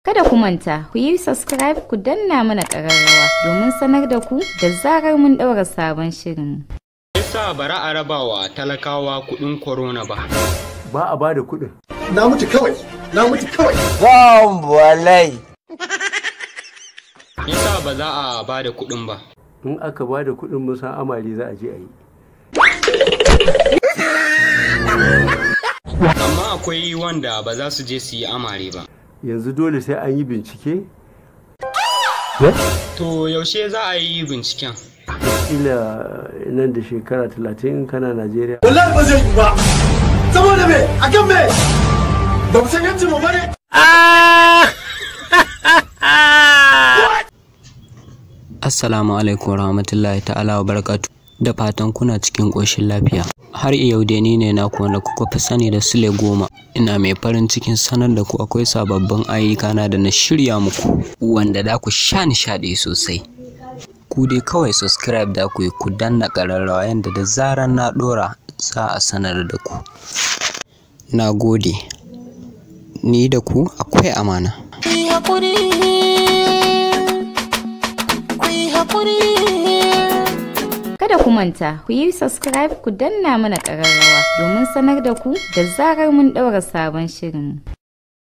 Kada ku manta, ku yi subscribe, ku danna mana ƙararrawa domin sanar da ku da zarar mun ɗaura sabon shirin. Yasa bara a rabawa talakawa kuɗin corona ba. Ba a ba da kuɗin. Na mutu kawai, na mutu kawai. Bomb wallahi. Yasa ba za a ba da kuɗin ba. In aka ba da kuɗin, mun san amare za a je a yi. Amma akwai wanda ba za su je su yi amare ba. Yanzu dole sai an yi bincike. To, yaushe za a yi binciken? Kila nan da shekara 30 in kana Najeriya. Wallahi ba zai yi ba. Saboda me? Akan me? Ba mu san yancin mu bane. Assalamu alaikum warahmatullahi ta'ala wa barakatu. Da fatan kuna cikin ƙoshin lafiya. Har yau dai ni ne naku wanda kuka fi sani da Sule Goma. Ina mai farin cikin sanar da ku akwai sababbin ayyukana da na shirya muku wanda da ku sha nishaɗi sosai. Ku dai kawai subscribe da ku yi, ku danna ƙararrawa yanda da zarar na ɗora za a sanar da ku. Na gode. Ni da ku akwai amana. Ku yi haƙuri, ku yi haƙuri. Kada ku manta, ku yi subscribe, ku danna mana ƙararrawa domin sanar da ku da zarar mun ɗaura sabon shirin.